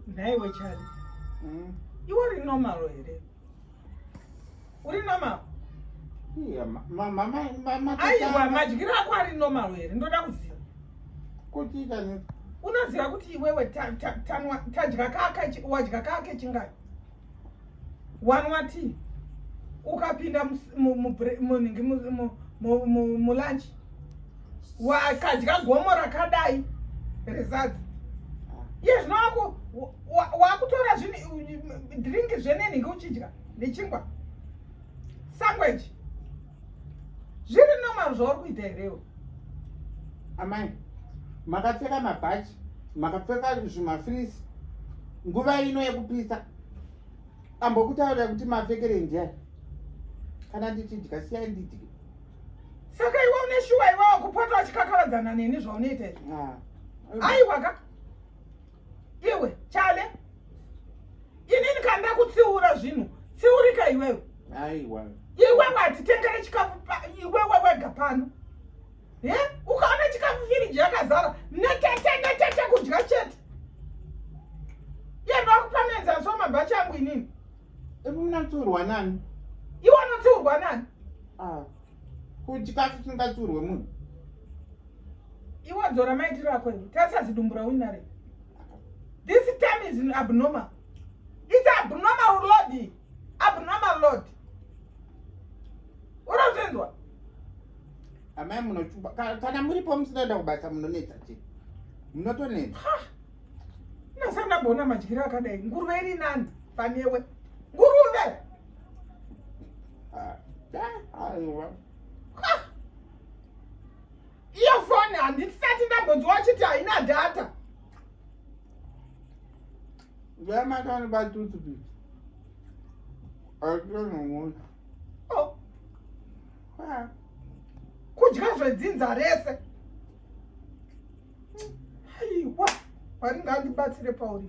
Nhaiwe Charlie. Iwe uri normal here? Uri normal? Iya, mama mama. Aiwa, madyiro ako ari normal here? Ndoda kuziva. Kuti kani? Unoziva kuti iwewe tanwa tadya kaka wadya kake chingani? Wanwa tea. Ukapinda munhingi mulunch. Wakadya gomo rakadai resadza. Iye zvino wako wakutora zvinhu drink zvenenhingi uchidya nechingwa. Sandwich. Zviri normal zvauri kuita herewo? Amai, makapfeka mabhachi, makapfeka zvimafirisi nguva ino yekupisa. Ambokutaurira kuti mapfekere ndiani? Kana ndichidya siyai ndidye. Saka iwe une shuwa iwe wakupota uchikakavadzana neni zvaunoita izvi? Ah. Aiwa ka. Iwe, Chale. Inini kana ndakutsiura zvinhu, tsiurika iwewe. Aiwa. Iwewe hatitengere chikafu iwewe wega pano. Ye? Ukaona chikafu firiji yakazara, netete netete kudya chete. Iye ndokupa muenzaniso wamabhachi angu inini. Unotsiurwa nani? Iwe unotsiurwa nani? Ah. Kuchikafu chingatsiurwe munhu. Iwe dzora maitiro ako iwe. Tarisa zidumbu raunare. This time is abnormal. It's abnormal load. Abnormal load. Unozvinzwa? Amai munochuba. Kana muripo musina kuenda kubasa munonetsa chete. Munotonetsa. Ha. Ndasati ndamboona madyiro akadai. Nguruve iri nani panewe. Nguruve. Ah, aiwa. Ha. Iyo foni handisati ndambonzwa uchiti haina data. Yamatani batoothpick. Aitonomuti. Oh. Ah. Kudya zvedzinza rese. Aiwa, Mwari ngaandibatsire pauri.